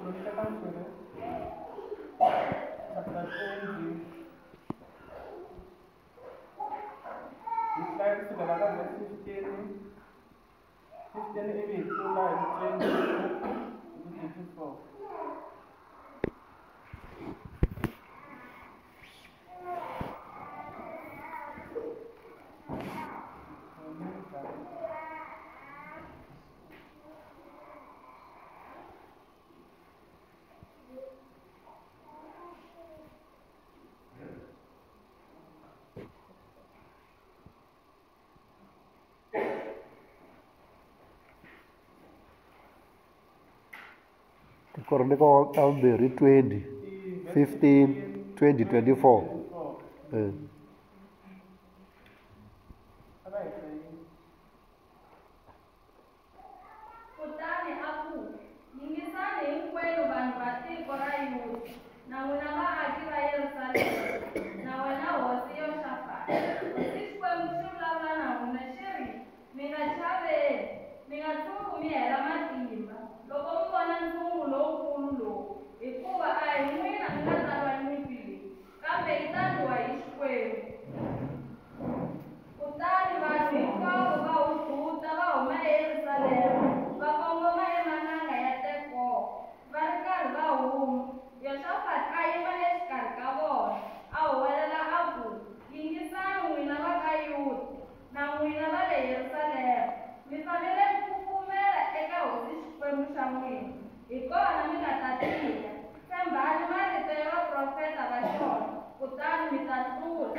Tikronika ta vumbirhi chapter 20 hi hlaya kusukela ka verse 15 15 ivi hi tlula hi 20 hi 24. Tikronika ta vumbirhi 20 15 20 24. Kutani a ku, yingisani hinkwenu vanhu va tiko ra Yuda, na n'wina vaaki va Yerusalema, na wena hosi Yoxafati. Hosi Xikwembu xi vulavula na n'wina xi ri, mi nga chaveli, mi nga tshuki mi hela matimba loko mi vona ntshungu lowukulu lowu, hikuva a hi n'wina mi nga ta lwa nyimpi leyi, kambe yi ta lwiwa hi Xikwembu. Kutani vanhu hinkwavo va hubuta va huma eYerusalema, va kongoma emananga ya Tekowa, va ri karhi va huma. Yoxafati a yima exikarhi ka vona, a huwelela a ku, yingisani n'wina va ka Yuda na n'wina va le Yerusalema, mi fanele ku pfumela eka Hosi Xikwembu xa n'wina, hi kona mi nga ta tiya. Tshembani marito ya vaprofeta va xona, kutani mi ta hlula.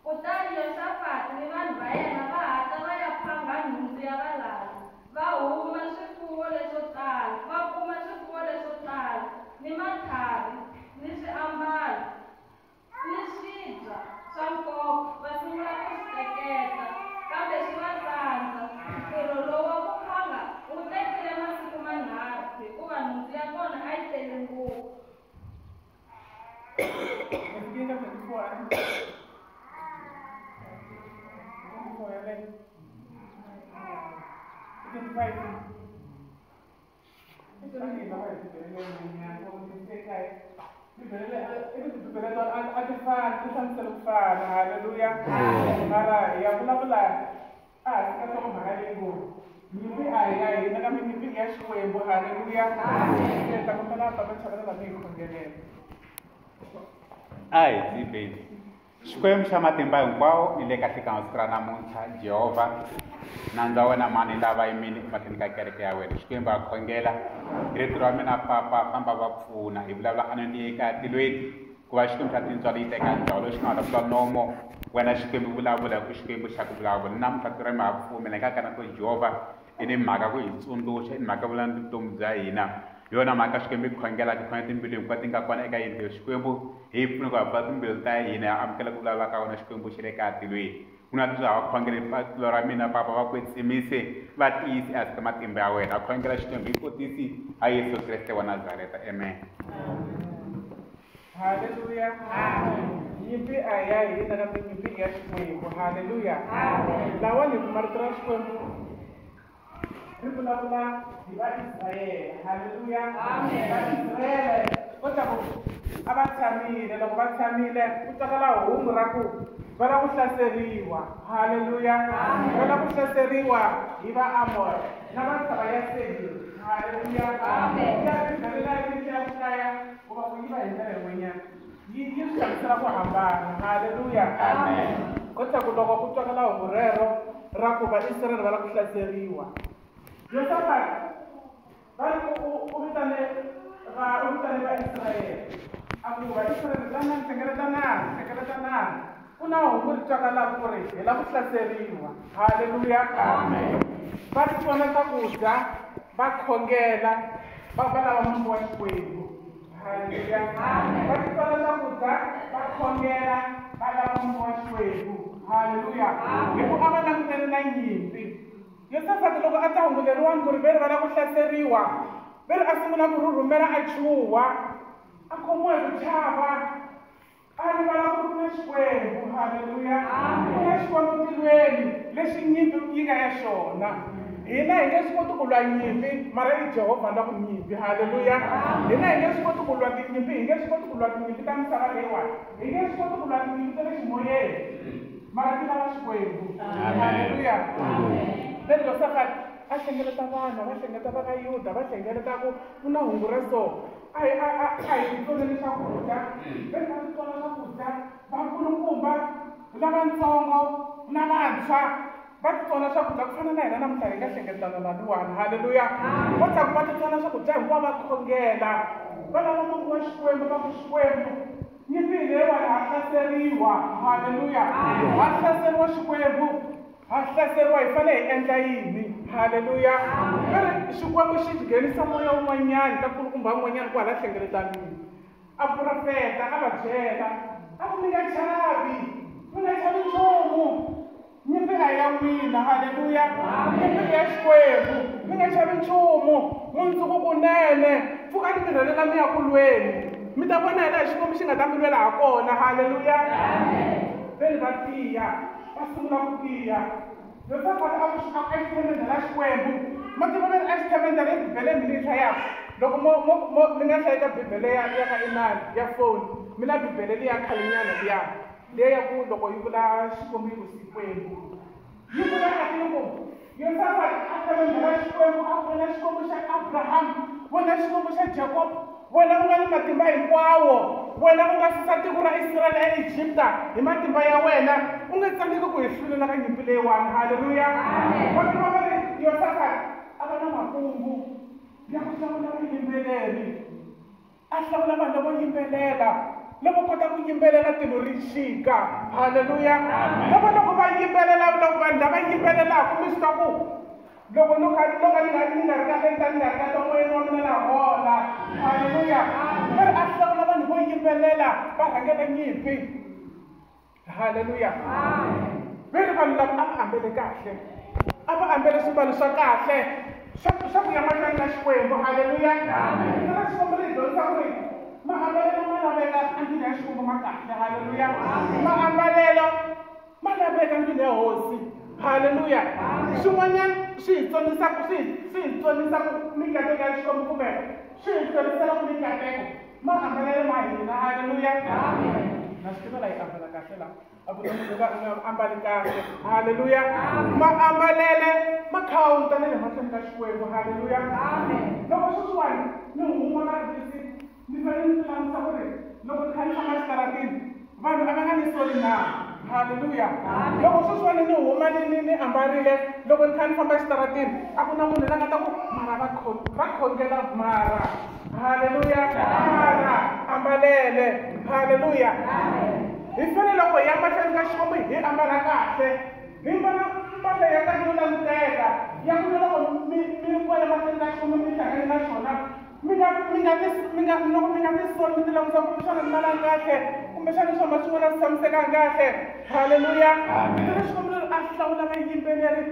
Kutani Yoxafati ni vanhu va yena va hatla va ya phanga nhundzu ya valala, va huma swifuwo leswo tala, va kuma swifuwo leswo tala, ni matlhari, ni swiambalo, ni swibya swa nkoka, va sungula ku swi teketa, kambe swi va tsandza. Ntirho lowu wa ku phanga wu tekile masiku manharhu, hikuva nhundzu ya kona a yi tele ngopfu. Hi fike ka 24 24 yaleyo 25 Bibele a ti fani, ti hlamusela ku fana. Haleluya. Mara hi ya vulavula a hansi ka nhlokomhaka leyi ngo nyimpi a hi ya hina kambe nyimpi i ya Xikwembu. Haleluya. Se ta kombela papa Chabalala mi hi khongelela. A hi dzibeni. Xikwembu xa matimba hinkwawo ni le ka hlekani siku ra namuntlha, Jehovha, nandza wa wena mani lava yimile emahlweni ka kereke ya wena. Xikwembu a khongela rito ra mina papa, famba va pfuna hi vulavula anoni eka tilweni, ku va Xikwembu xa tintswalo yi teka ndhawu loyi xi nga ta vula nomo wena Xikwembu vulavula hi ku Xikwembu xa ku vulavula. Namuntlha tiko ra mina ha pfumela hi ka kana ku Jehovha i ni mhaka ku hi tsundzuxa, i ni mhaka vula vutomi bya hina. Hi yona mhaka Xikwembu hi khongela ti khongela timbilu hinkwato ti nga kona eka yindlu ya Xikwembu, hi pfuna ku hambana timbilu ta hina hi amukela ku vulavula ka wena Xikwembu xi le ka tilweni. Ku na leswi ha va khongela tilo ra mina papa, va kwetsimise, va tiyise ehansi ka matimba ya wena. Ha khongela Xikwembu hi kotisi ha Yesu Kreste wa Nazareta. Amen. Haleluya. Nyimpi a hi ya hina kambe nyimpi i ya Xikwembu. Haleluya. Lawani hi kuma rito ra Xikwembu ri vulavula hi Vaisrayele. Haleluya. Vaisrayele kota ku a va tshamile, loko va tshamile ku twakala hungu ra ku va lava ku hlaseriwa. Haleluya. Va lava ku hlaseriwa hi Vaamori na va ntshava ya Seir. Haleluya. Ya Bibele leyi ya ku hlaya ku va ku yi va hi ndlela yin'wanyana yi swi hlamusela ku hambana. Haleluya. Kota ku loko ku twakala hungu rero ra ku Vaisrayele va lava ku hlaseriwa, Yoxafati va ri u vitane Vaisrayele a ku Vaisrayele tanani, hlengeletanani, hlengeletanani, ku na hungu ri twakalaka ku ri hi lava ku hlaseriwa. Haleluya. Va titsona swakudya, va khongela, va lava munhu wa Xikwembu. Haleluya. Va titsona swakudya, va khongela, va lava munhu wa Xikwembu. Haleluya. Hi ku a va langutene na nyimpi. Yoxafati loko a ta hunguleriwani ku ri veri va lava ku hlaseriwa, veri a sungula ku rhurhumela a chuha, a khomiwa hi ku chava, a rivala ku ri ku na Xikwembu. Haleluya. Ku na Xikwembu tilweni lexi nyimpi yi nga ya xona. Hina hi nge swi koti ku lwa nyimpi mara i Jehovha lwa ku nyimpi. Haleluya. Hina hi nge swi koti ku lwa tinyimpi, hi nge swi koti ku lwa tinyimpi ta misava leyiwani, hi nge swi koti ku lwa tinyimpi ta le ximoyeni, mara ti lava Xikwembu. Haleluya. Then Josafat a hlengeleta vanhu, va hlengeleta va ka Yuda, va hlengeleta ku na hungu ra so a hi tsoneni swakudya, va va tsona swakudya, vakulukumba lavatsongo na vantshwa va titsona swakudya ku fana na hina namuntlha hi nga hlengeletana laniwani. Haleluya. Vo tsaku va titsona swakudya hinkwavo, va khongela, va lava mungu wa Xikwembu, va ku Xikwembu nyimpi leyiwani ha hlaseriwa. Haleluya. Ha hlaseriwa Xikwembu, ha hlaseriwa, hi fanele hi endla yini? Haleluya. Ve Xikwembu xi nghenisa moya wun'wanyani ka kulukumba wun'wanyani kwala hlengeletanini, a profeta a va byela a ku mi nga chavi, mi nga chavi nchumu, nyimpi a ya n'wina. Haleluya. Nyimpi ya Xikwembu, mi nga chavi nchumu, mundzuku kunene pfukani mi rhelela mi ya ku lweni, mi ta vona hi laha Xikwembu xi nga ta mi lwela ha kona. Haleluya. Veni va tiya, va sungula ku tiya. Josafat a xithemendela Xikwembu. Ma tiva veri a xithemendela i Bibele mi leyi hlayaka. Loko mi nga hlaya ka Bibele ya ka inani ya foni, mi na Bibele liya khalenyana liya leyi ya ku loko yi vula Xikwembu yi ku Xikwembu, yi vula kahle yi ku Josafat a themendela Xikwembu, a ku wena Xikwembu xa Abraham, wena Xikwembu xa Jacob, wena u nga ni matimba hinkwawo, wena u nga susa tiko ra Israyele eEgipta hi matimba ya wena, u nge tsandzeki ku hi hlulela ka nyimpi leyiwani. Haleluya. Vanhu va ri Josafat a va na makungu ya ku hlawula vayimbeleri, a hlawula vanhu lavo yimbelela, lavo kota ku yimbelela tilo ri xika. Haleluya. Lava loko va yimbelela, loko vanhu lava yimbelelaka mi swi ta ku loko no ka ni nga ri kahle ni ta ni nga ri kahle moyeni wa mina na hola. Haleluya. Va ri a hlawula vanhu vo yimbelela va rhangela nyimpi. Haleluya. Ve ri vanhu lava a va ambele kahle, a va ambele swimbalo swa kahle swa ku ya mahlweni ka Xikwembu. Haleluya. Ri Xikwembu ri hi dyondzisa ku ri maambalelo ma laveka endlwini ya Xikwembu ma kahle. Haleluya. Maambalelo ma laveka endlwini ya Hosi. Haleluya. Swin'wanyana swi hi tsonisaka, swi hi tsonisaka mikateko ya Xikwembu kumbe swi hi hlwerisela mikateko maambalelo ma hina. Haleluya. Na swi tiva la hi ambala kahle la, a ku na munhu ka a nga ambali kahle. Haleluya. Maambalele ma khawunta na le mahlweni ka Xikwembu. Haleluya. Loko sweswiwani ni huma ka rivisi, ni fanele ni langutisa ku ri loko ni kha ni famba exitarateni vanhu a va nga ni soli na. Haleluya. Loko sweswiwani ni huma ni ambarile, loko ni kha ni famba exitarateni a ku na munhu la nga ta ku mara va khongela mara. Haleluya. Mara ambalele. Haleluya. Hi fanele loko hi ya mahlweni ka Xikwembu hi ambala kahle, hi mbala mpahla ya kahle yo languteka, ya ku loko mi kwala mahlweni ka Xikwembu mi hlangane na xona, mi nga loko mi nga tisoli mi ti langutisa kumbexana mi mbalanga kahle, kumbexana swona swin'wana swi tshamisekanga kahle. Haleluya. Xikwembu leri a hlawula vayimbeleri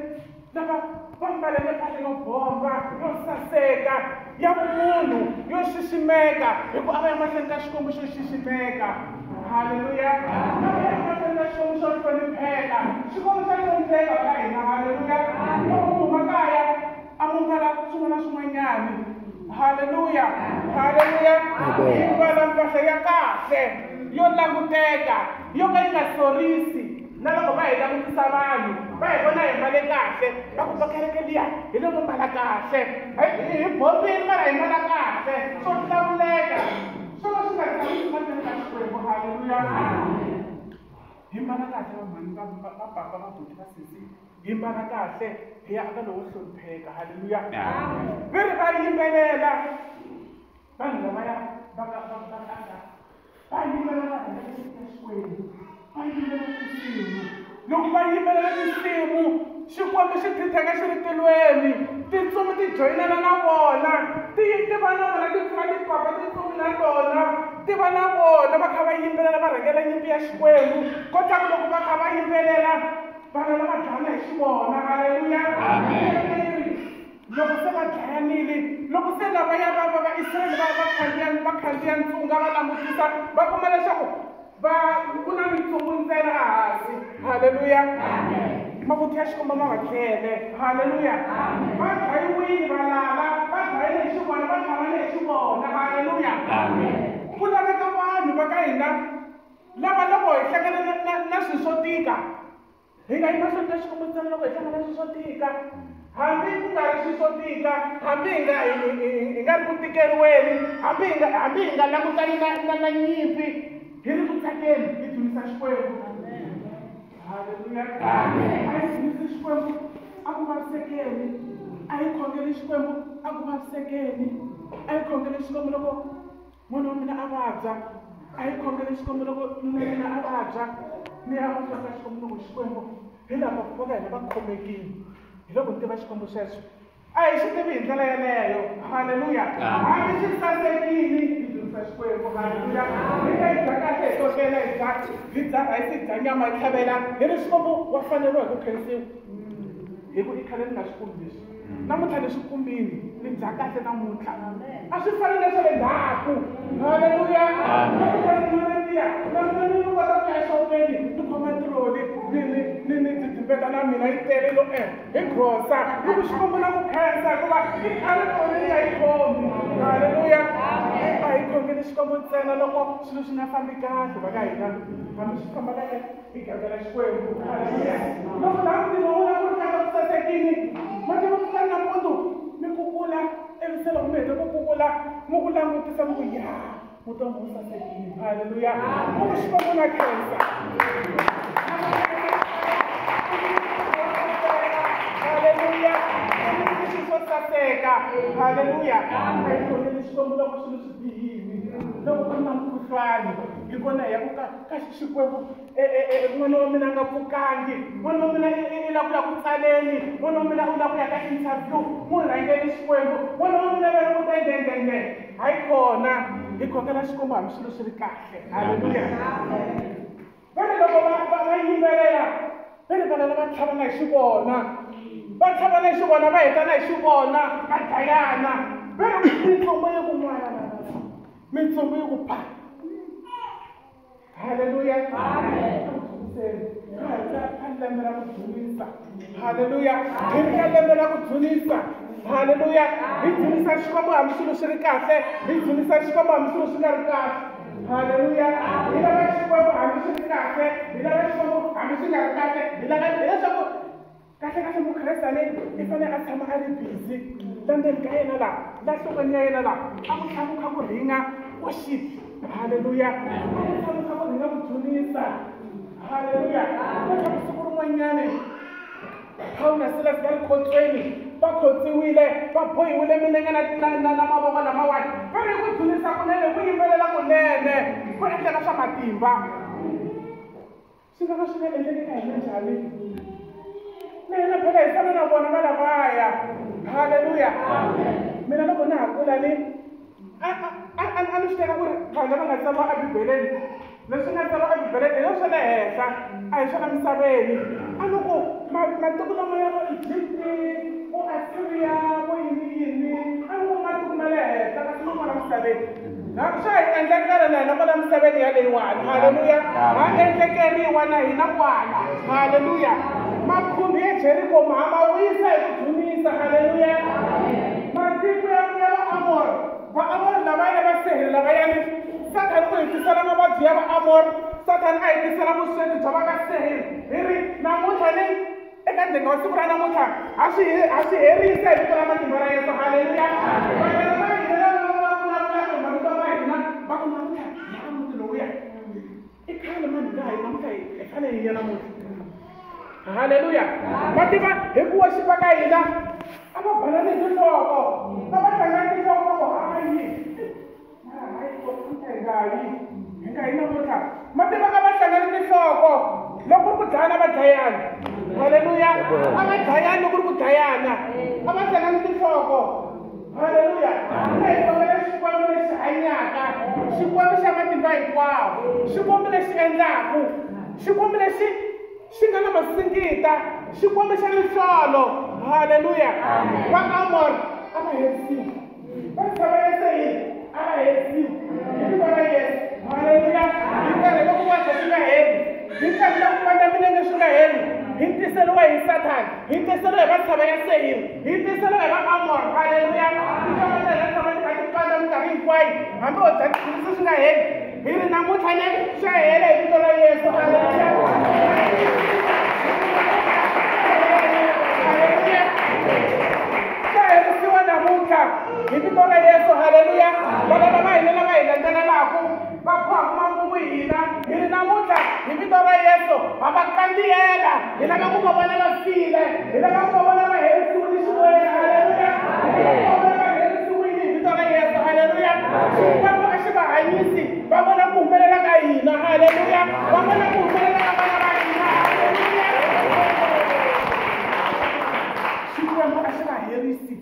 lava va mbalele mpahla yo bomba, yo saseka, ya vumunhu, yo xiximeka, hi ku a va ya mahlweni ka Xikwembu xo xiximeka. Haleluya. A va ya mahlweni ka Xikwembu xo hlonipheka, Xikwembu xa hlonipheka ka hina. Haleluya. Loko mu huma kaya a mu mbala swin'wana na swin'wanyani. Haleluya. Haleluya. Hi mbala mpahla ya kahle yo languteka, yo ka yi nga sorisi, na loko va hi langutisa vanhu va hi vona hi mbale kahle, va ku va kereke liya hi loko mbala kahle, hi bombile mara hi mbala kahle, swo hlawuleka, swo ka swi nga tshamisi mahlweni ka Xikwembu. Haleluya. Hi mbala kahle vamhani, va papa, va buti, va sesi, hi mbala kahle hi ya aka lowo hlonipheka. Haleluya. Ve ri va yimbelela vanhu lavaya va ka va yimbelela rhangela Xikwembu, va yimbelela tinsimu. Loko va yimbelela tinsimu, Xikwembu xi thitheka xi ri tilweni, tintsumi ti joyinana na vona, ti va na vona, ti pfuka tipapa tintsumi na tona, ti va na vona, va kha va yimbelela va rhangela nyimpi ya Xikwembu. Kotlaku loko va kha va yimbelela vana lava dlayana hi xivona. Haleluya. Loko se va dlayanile, loko se lavaya va Israyele va khandziya ntsunga va langutisa, va kuma leswaku va ku na mitsumbu ntsena ehansi. Haleluya. Mavuthu ya Xikwembu ma va tlhele. Haleluya. Va dlayiwile valala, va dlayile hi xivona, va tlhavane hi xivona. Haleluya. Amen. Ku laveka vanhu va ka hina lava loko hi hlangana na swilo swo tika, hi nga yi mahlweni ka Xikwembu ntsena loko hi hlangana na swilo swo tika. Hambi ku nga ri swilo swo tika, hambi hi nga hi nga ri ku tikeriweni, hambi hi nga langutani na nyimpi, hi ri ku tsakeni, hi dzunisa Xikwembu. Haleluya. Amen. A hi dzunisi Xikwembu a ku vavisekeni, a hi khongeli Xikwembu a ku vavisekeni, a hi khongeli Xikwembu loko n'wana wa mina a vabya, a hi khongeli Xikwembu loko nuna wa mina a vabya, ni ya mahlweni ka Xikwembu loko Xikwembu hi lava va ka hina va khomekile. Hi loko ni tiva Xikwembu sweswo. A hi xi tivi hi ndlela yeleyo. Haleluya. Hambi xi sasekile, hi dzunisa Xikwembu. Haleluya. Hi nga yi dya kahle hi tokela, hi dya rhayisi, hi dya nyama, hi tlhavela. Hi ri Xikwembu wa faneriwa hi ku khensiwa. Hi ku i khale ni nga swi kumi leswi. Namuntlha ni swi kumile, ni dya kahle namuntlha. A swi fani na swa le ndzhaku. Haleluya. Namuntlha ni kota ku ya xopeni, ni khoma tiroli, ni tidimbeta na mina yi tele lo hi grosa. Ni ku Xikwembu na ku khensa hikuva i khale tiroli ni nga yi khomi. Haleluya. A hi khongeli Xikwembu ntsena loko swilo swi nga fambi kahle va ka hina. Hambi swi famba kahle, hi gandzela Xikwembu. Haleluya. Loko laha mutini wa wena ku ri kahle ku sasekile, ma tiva ku fana nampundzu mi kukula, ivi se loko mi hete ku kukula, mi ku langutisa mi ku ya, muti wa wu sasekile. Haleluya. Mu ku Xikwembu na khensa. Haleluya. Swilo swo saseka. Haleluya. A hi khongeli Xikwembu loko swilo swi bihile, loko ku ri na mukhuhlwani, hi kona hi ya ku ka Xikwembu n'wana wa mina a nga pfukangi, n'wana wa mina i lava ku ya ku tsaleni, n'wana wa mina u lava ku ya ka interview, n'wi rhangeli Xikwembu, n'wana wa mina va ri ku ndendendende. Hayi kona, hi khongela Xikwembu hambi swilo swi ri kahle. Haleluya. Va ri loko va yimbelela, va ri valala va tlhavana hi xivona, va tlhavana hi xivona, va hetana hi xivona, va dlayana. Va ri mitsumbu yi ku n'wana, mitsumbu yi ku pa. Haleluya. Lembe ra ku dzunisa. Haleluya. Hi ri ka lembe ra ku dzunisa. Haleluya. Hi dzunisa Xikwembu hambi swilo swi ri kahle, hi dzunisa Xikwembu hambi swilo swi nga ri kahle. Haleluya. Hi lava Xikwembu hambi swi ri kahle, hi lava Xikwembu hambi swi nga ri kahle, hi lava hileswaku kahle kahle mukreste leyi i fanele a tshama a ri busy la ndzeni ka yena laha, la nhlokweni ya yena laha, a ku tshama ku kha ku ringa worship. Haleluya. A ku tshama ku kha ku ringa ku dzunisa. Haleluya. Ku siku rin'wanyani Pawulo na Silas va ri khotsweni, va khotsiwile, va bohiwile milenge na mavoko lamawani, va ri ku dzunisa kunene, ku yimbelela kunene, ku endleka swa matimba. Swi nga ka swi nga endleki ka hina njhani? Na hina phela hi fana na vona va lavaya. Haleluya. Mina loko na ha kula ni a ni swi teka ku ri vanhu lava nga tsariwa ebibeleni, leswi nga tsariwa ebibeleni hi leswi swa le henhla, a hi swa la misaveni. A ni ku matiko lama ya vo Egypt, vo Assyria, vo yini yini, a ni ku matiko ma le henhla kasi ma kwala misaveni. Swa hi endlekela na hina kwala misaveni yaleyiwani. Haleluya. Ha endlekeriwa na hina kwala. Haleluya. Makhumbi ya Jeriko ma ma wisa hi ku dzunisa. Haleluya. Matiko ya Vaamor, Vaamor lavaya va seheri lavayani, Sathani u hi tisela mavabyi ya Vaamor, Sathani a hi tisela vusweti bya va ka seheri. Hi ri namuntlha ni eka ndzhenga wa siku ra namuntlha ha swi herisa hi vito ra matimba ra Yesu. Haleluya. Vanhu va hina lava va vulavulaka hi mavito ma hina va ku namuntlha laha muti lowuya i khale mani hi nga ha yi namuntlha hi fanele hi ya namuntlha. Haleluya. Va tiva hi ku worship-a ka hina a va banani hi tinhloko, a va hlangani tinhloko va ku hayi, mara hayi hi nga yi, hi nga yi namuntlha. Ma tiva a va hlangani tinhloko loko ku ri ku dlayana va dlayana. Haleluya. A va dlayani loko ku ri ku dlayana, a va hlangani tinhloko. Haleluya. Hi khongela Xikwembu lexi hanyaka, Xikwembu xa matimba hinkwawo, Xikwembu lexi endlaku, Xikwembu lexi xi nga na masingita, Xikwembu xa mihlolo. Haleluya. Vaamor a va herisiwi, va tshava ya Seyiri a va herisiwi hi vito ra Yesu. Haleluya. Hi nkarhi loko vabya swi nga heli, hi nkarhi loko ku pandza milenge swi nga heli, Hi tiseriwa hi Sathana, hi tiseriwa hi va ntshava ya Seir, hi tiseriwa hi va Amor. Haleluya. Tintshava ta hina tshama ti kha ti pandza minkarhi hinkwayo, hambi o dya tiphilisi swi nga heli. Hi ri namuntlha ne swa hela hi vito ra Yesu. Haleluya. Haleluya. Swa herisiwa namuntlha hi vito ra Yesu. Haleluya. Vana lava hina lava hi landzelelaka va phaku manguvu hina, hi ri namuntlha hi vito ra Yesu ha va kandziyela. Hi lava ku va vona va file, hi lava ku va vona va herisiwile ximoyeni. Haleluya. Hi lava ku va vona va herisiwile hi vito ra Yesu. Haleluya. Xikwembu a xi va hanyisi, va vona ku humelela ka hina. Haleluya. Va vona ku humelela ka vana va hina. Haleluya. Xikwembu a xi va herisi,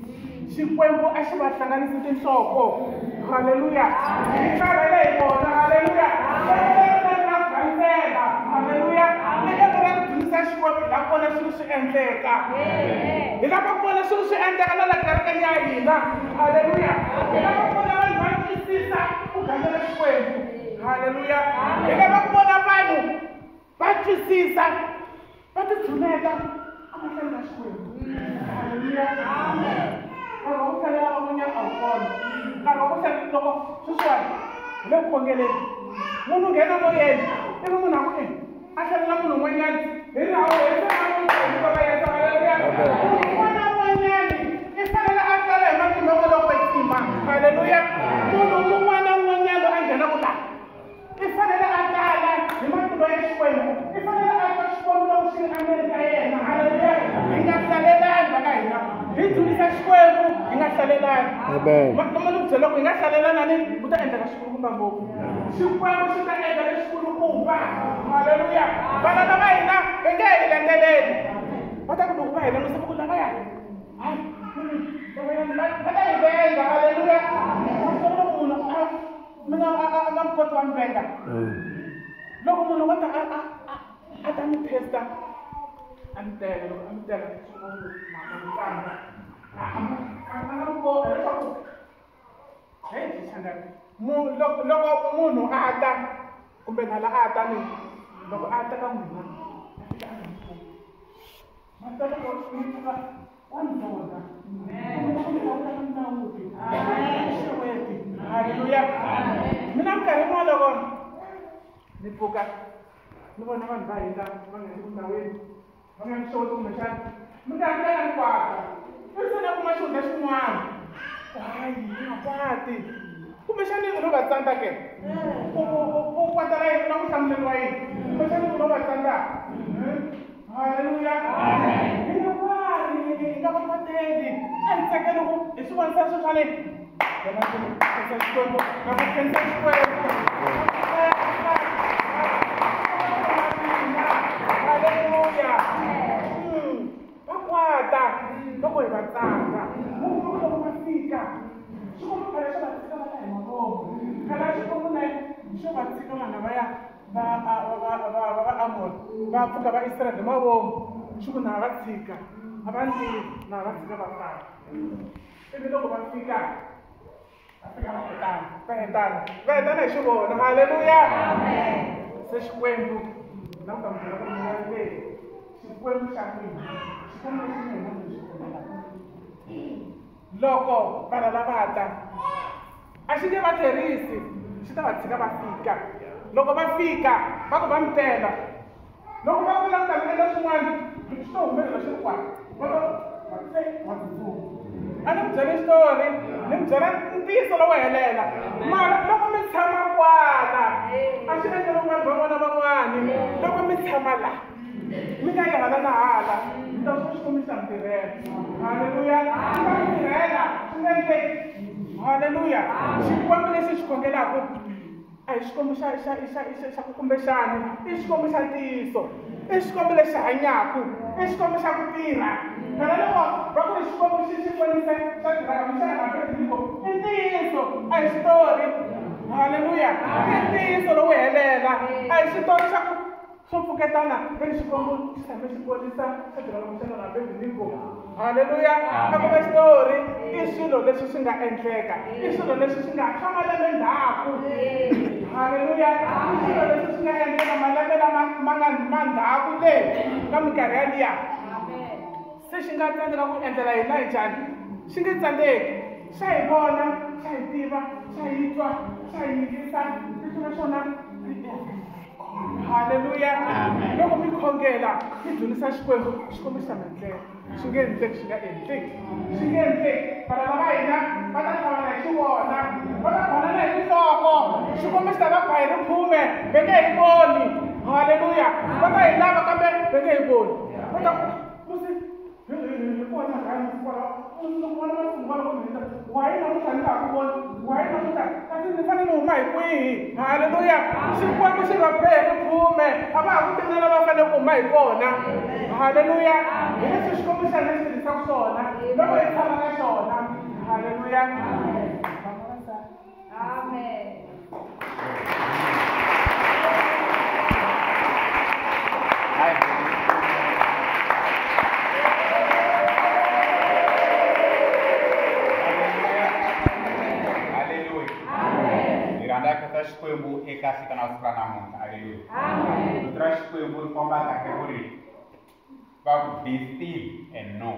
Xikwembu a xi va hlanganisi tinhloko. Haleluya. Hi karhele hi vona. Haleluya. Gandzela. Haleluya. I lembe ra ku dzunisa Xikwembu, hi lava ku vona swilo swi endleka. Hi lava ku vona swilo swi endleka na la kerekeni ya hina. Haleluya. Hi lava ku vona vanhu va twisisa ku gandzela Xikwembu. Haleluya. Hi lava ku vona vanhu va twisisa, va titshuneta emahlweni ka Xikwembu. Haleluya. Nkarhi wa ku hlalela van'wanyana a wu kona. Nkarhi wa ku hlalela loko sweswiwani hi le ku khongeleni, munhu nghena moyeni ivi munhu a ku e a hlalela munhu un'wanyana, hi ri hawu hi vito ra Yesu. Haleluya. Munhu un'wana na un'wanyani i fanele a tala hi matimba mo lo kwetsima. Haleluya. Munhu un'wana na un'wanyana loyi a nghenaka laha i fanele a tala hi matimba ya Xikwembu, i fanele a twa Xikwembu loko xi ri endzeni ka yena. Haleluya. Hi nga hlalelani va ka hina, hi dzunisa Xikwembu, hi nga hlalelani. Amen. Loko ni ku byela ku hi nga hlalelana ni ku ta endleka xikulukumba ngopfu. Xikwembu xi ta endla lexikulukumba. Haleluya. Vana lava hina va nge hi landzeleli, va ta ku loko va hi langusa va ku lavaya, hayi va ta hi venga. Haleluya. Loko munhu a mina a nga mi koti wa mi venga, loko munhu wa ta a ta mi testa, a mi tela, loko a mi tela mama a nga mi kota leswaku heyi xangani. Loko munhu a ta kumbe nala a ta ni loko a ta ka n'wina a fika a nga mi koti, ma ta loko mi pfuka wa mi vona, loko mi languta mi languti xeweti. Haleluya. Mina minkarhi yin'wana loko ni pfuka ni vona vanhu va hina va nga ri ndhawini, va nga ni xeweti kumbexana minkarhi leyi ni kwata ivi se ni kuma xihundla xin'wana, hayi ni nga kwati kumbexani u lo va tsandza ke, u kwatela yini na ku hlamuleriwa yini, kumbexani u lo va tsandza. Haleluya. Hi nga kwati, hi nga va kwateli, a hi tsakeli ku hi swi vonisa sweswiwani. Khensa Xikwembu, na ku khensa Xikwembu. Haleluya. Va kwata loko hi va tsandza, ku loko va fika Xikwembu phela xo va tshika va ta hi mavomo. Phela Xikwembu ne xo va tshika vanhu lavaya va Amor va pfuka va Israyele hi mavomo, xi ku na va tshika a va ndli na va tshika va famba. Ivi loko va fika va fika va hetana, va hetana, va hetana hi xivona. Haleluya. Se Xikwembu na ku ta mi byela ku mina leyi Xikwembu xa n'wina, Xikwembu lexi na hina mi xi khongelaka, loko vana lava ta a xi nge va tlherisi, xi ta va tshika va fika. Loko va fika va ku va mi tela, loko va vula ku ta mi endla swin'wana swi to humelela swi ri kwala, va ta se wa tsutsuma. A ni mi byele xitori, ni mi byela ntiyiso lowo helela. Mara loko mi tshama kwala a swi endleli vanhu van'wana van'wani, loko mi tshama la mi nga yi hala na hala, mi ta swi Xikwembu xi ta mi tirhela. Haleluya. Xi ta mi tirhela, swi nga endleki. Haleluya. Xikwembu lexi xi khongelaka a hi Xikwembu xa ku kumbexani, i Xikwembu xa ntiyiso, i Xikwembu lexi hanyaka, i Xikwembu xa ku tirha. Phela loko va ku ri Xikwembu xi xi ponisa xa tirhaka mixaka na Abednego, i ntiyiso, a hi xitori. Haleluya. I ntiyiso lowo helela, a hi xitori xa ku swo pfuketana ve ri Xikwembu xi tshame xi ponisa xa tirhaka mixaka na Abednego. Haleluya. A ku va xitori, i swilo leswi swi nga endleka, i swilo leswi swi nga swa malembe ndzhaku. Haleluya. I swilo leswi swi nga endleka malembe lama ma nga ma ndzhaku le ka minkarhi yaliya. Se xi nga tsandzeka ku endlela hina hi njhani? Xi nge tsandzeki. Xa hi vona, xa hi tiva, xa hi twa, xa hi yingisa, leswi naswona. Haleluya. Loko mi khongela mi dzunisa Xikwembu, Xikwembu xi ta mi endlela. Xi nge endleki, xi nga endleki. Xi nge endleki. Valala va hina va ta tlhavana hi xivona, va ta banana hi tinhloko. Xikwembu xi ta va ba hi riphume, va nge hi voni. Haleluya. Va ta hi lava kambe va nge hi voni. Va ta musi hi kona wa yena namuntlha ni nga ha ku voni, wa yena namuntlha kasi ni fanele ni huma hi kwihi? Haleluya. Xikwembu xi va be hi riphume, a va ha ku tivi na lava fanele ku huma hi kona. Haleluya. Hi leswi Xikwembu xa hina xi tirhisaka swona loko hi tshama ka xona. Haleluya. Amen. Xikwembu eka siku na siku ra namuntlha. Haleluya. Rito ra Xikwembu ri komba kahle ku ri va ku be still and know.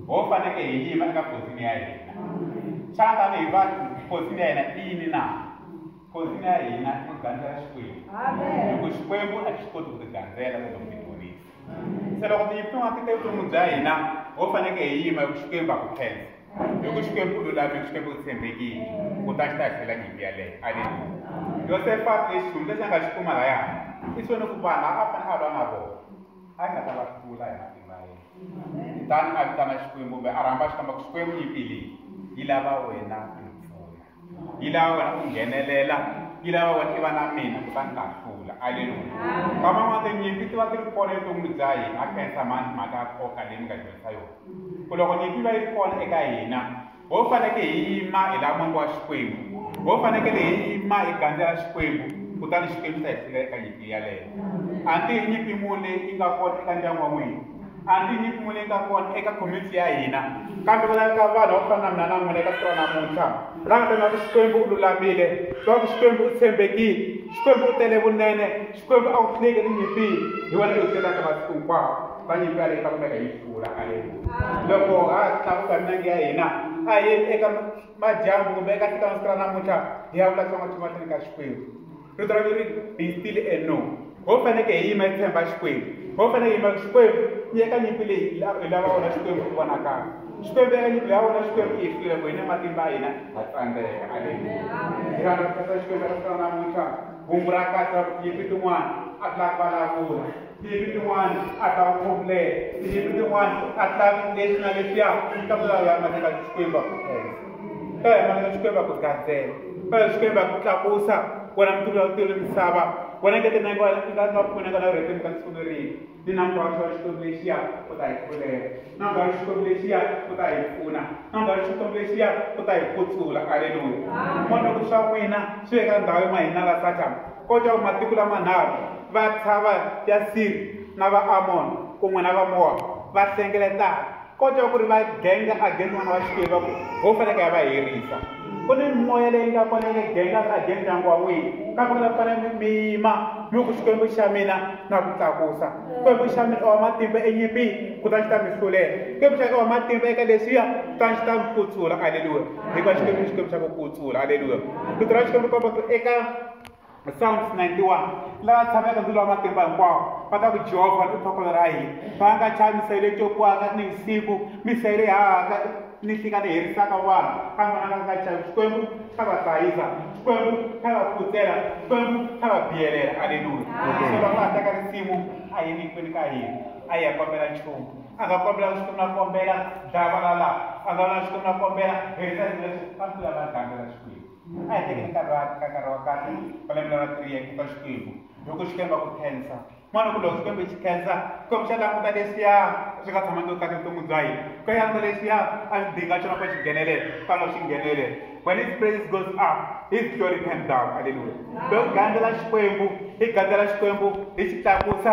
Ho faneke hi yima eka posini ya hina. Xana tanihi va posini ya hina i yini na? Posini ya hina i ku gandzela Xikwembu. Loko Xikwembu a xi koti ku ti gandzela kumbe ku ti dzunisa. Se loko tinyimpi tin'wana ti ta evuton'wini bya hina, ho faneke hi yima hi ku Xikwembu a ku khensa. Loko Xikwembu u lulamile, Xikwembu u tshembekile, kutani xi ta hi hlula nyimpi yaleyo. Aleluya. Yosefa lexi xihundla lexi a nga xi kuma laya i swona ku vanhu a fanele a lwa na vona a nga ta va hlula hi matimba ya yena. Kutani a vitana Xikwembu kumbe a rhamba Xikwembu ku Xikwembu nyimpi leyi yi lava wena u ni pfuna, yi lava wena u nghenelela, yi lava wena i va na mina kutani ta hlula. Aleluya. Kama man'wana tinyimpi ti va ti ri kona evuton'wini bya hina. A khensa mani mhaka ya nkoka leyi mi nga dyondzisa yona. Ku loko nyimpi va yi ri kona eka hina, ho faneke hi yima hi laha mongo wa Xikwembu, ho fanekele hi yima hi gandzela Xikwembu, kutani Xikwembu xi ta hi hlula eka nyimpi yaleyo. A ndzi hi nyimpi muni leyi yi nga kona eka ndyangu wa n'wina, a ndzi hi nyimpi muni leyi nga kona eka community ya hina, kambe ku laveka vanhu va ku fana na mina na n'wina eka siku ra namuntlha la nga ta ku Xikwembu u lulamile, va ku Xikwembu u tshembekile, Xikwembu u tele vunene, Xikwembu a wu hluleki etinyimpini, hi wena u hlulaka masiku hinkwawo. Va nyimpi yaleyo ta kumeka hi hlula. Aleluya. Loko ha tlakuka minenge ya hina a hi yeni eka madyambu kumbe eka siku ra namuntlha hi ya vula tsonga mahlweni ka Xikwembu. Rito ra ri be still and know. Ho faneke hi yima hi tshemba Xikwembu. Ho faneke hi yima Xikwembu yi eka nyimpi leyi hi lava wona Xikwembu ku vonakala. Xikwembu eka nyimpi leyi wona Xikwembu i hlula ku hina matimba ya hina ha tsandzeka. Aleluya. Hi rhandza ku khensa Xikwembu eka siku ra namuntlha. Hungu ra kahle ra ku tinyimpi tin'wana a ti lavi ku vulavula, tinyimpi tin'wana a ti lavi ku khomulela, tinyimpi tin'wana a ti lavi leswi na leswiya, kambe ta ya mahlweni ka Xikwembu a ku khensa, ta ya mahlweni ka Xikwembu a ku gandzela, ta ya Xikwembu a ku tlakusa. Wena mutulu wa tilo misava, wena nge tinenge wena i nga pfuneka na rheti ka siku leri ni na nkarhi wa Xikwembu lexiya u ta hi pfulela, na nkarhi wa Xikwembu lexiya u ta hi pfuna, na nkarhi wa Xikwembu lexiya u ta hi kutsula. Aleluya. N'wana ku swa n'wina swi eka ndhawu yin'wana hina la Sathana kota ku matiko lamanharhu va tshava ya Siri na va Amon kun'we na va Moab va hlengeletana, kota ku ri va genga against n'wana wa Xikwembu va ku ho faneke ya va herisa. Ku ni mimoya leyi nga kona yi gengaka against ndyangu wa n'wina, kambe ku ta fanele mi yima mi ku Xikwembu xa mina na ku tlakusa. Xikwembu xa mina i wa matimba enyimpini, kutani xi ta mi hlulela. Xikwembu xa i wa matimba eka leswiya, kutani xi ta mi kutsula. Aleluya. Hikuva Xikwembu i Xikwembu xa ku kutsula. Aleluya. Rito ra Xikwembu ri komba ku eka Psalms 91, lava tshameke ndzilo wa matimba hinkwawo va ta ku Jehovha i khokholo ra hina, va nga chavi miseve leyi copiwaka ni vusiku, miseve leyi hahaka ni nhlikani herisaka vanhu, kambe vona va nga chavi. Xikwembu xa va hlayisa, Xikwembu xa va pfutsela, Xikwembu xa va biyelela. Aleluya. Se loko va teka risimu a yini hinkwenu ka hina a yi ya kombela nchumu, a nga kombela Xikwembu na kombela dlaya valala, a nga vula Xikwembu na kombela herisa leswi, va tlula va gandzela Xikwembu. A hi tekeni nkarhi wa ka nkarhi wa kahle wa lembe ra 3 ya ka Xikwembu. Loko Xikwembu a ku khensa, n'wana ku loko Xikwembu xi khensa, Xikwembu xa languta leswiya swi nga tshamangiki kahle vutomi bya hina, ku ya languta leswiya a swi dinga xona ku xi nghenelela, kwalaho xi nghenelela. When his praise goes up, his glory comes down. Hallelujah. Loko gandzela Xikwembu, hi gandzela Xikwembu, hi xi tlakusa,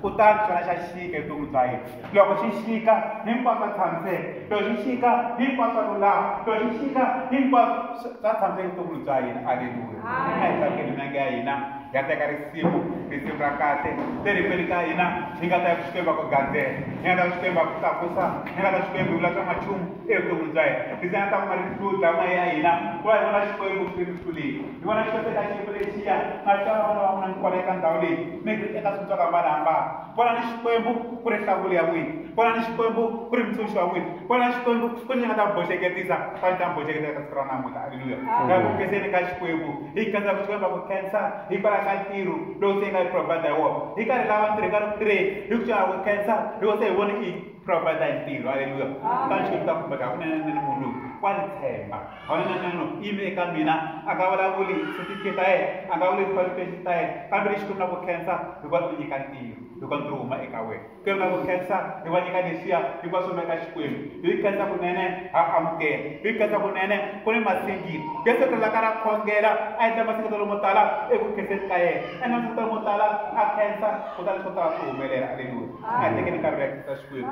Kutani xona xa xika evuton'wini bya hina. Loko xi xika hinkwaswo swa tshamiseka, loko xi xika hinkwaswo swa lulama, loko xi xika hinkwaswo swa tshamiseka evuton'wini bya hina. Aleluya. A hi tsakeni minenge ya hina ya teka risimu, risimu ra kahle leri hinkwenu ka hina hi nga ta ya ku Xikwembu ku gandzela, hi nga ta ku Xikwembu ku tlakusa, hi nga ta Xikwembu hi vula swa machumu evuton'wini bya hina. Risimu ya ta kuma rihludla moya ya hina ku va hi vona Xikwembu xi ri hlulile, hi vona Xikwembu eka xiyimo lexiya na xana vana va n'wina kwala eka ndhawu leyi mi ri eka swilo swo hambanahambana. Vonani Xikwembu ku ri nhlawulo ya n'wina, vonani Xikwembu ku ri mutshunxi wa n'wina, vonani Xikwembu ku ri xi nga ta mi boxeketisa, xa ta mi boxeketisa eka siku ra namuntlha. Aleluya. Hi ku khenseni ka Xikwembu, hi khensa ku Xikwembu ku khensa hikwalaho ka ntirho lowu se hi nga yi provide hi wona. Hi karhi lava ntirho hi karhi ku tirheni, hi ku xana ku khensa hikuva se hi vone i provide hi ntirho. Aleluya. Kutani Xikwembu ta khumbeka hakunene ni munhu loyi wa ni tshemba, hakunene ni yime eka mina, a nga vulavuli certificate ta yena, a nga vuli qualification ta yena, kambe lexi Xikwembu na ku khensa hikuva u nyika ntirho, hikuva ntirho wu huma eka wena. Xikwembu na ku khensa hikuva nyika leswiya, hikuva swi huma eka Xikwembu. Hi khensa kunene ha amukela, hi khensa kunene ku ni masingita. Yesu Kreste ra khongela a endla masingita lomo tala eku khenseni ka yena, endla masingita lomo tala a khensa, kutani swo tala swi humelela. Aleluya. A hi tekeni nkarhi ya khensa Xikwembu.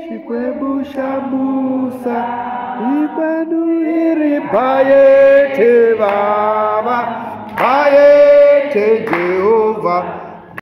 Xikwembu xa musa hinkwenu hi ri bayethe baba, bayethe Jehovha.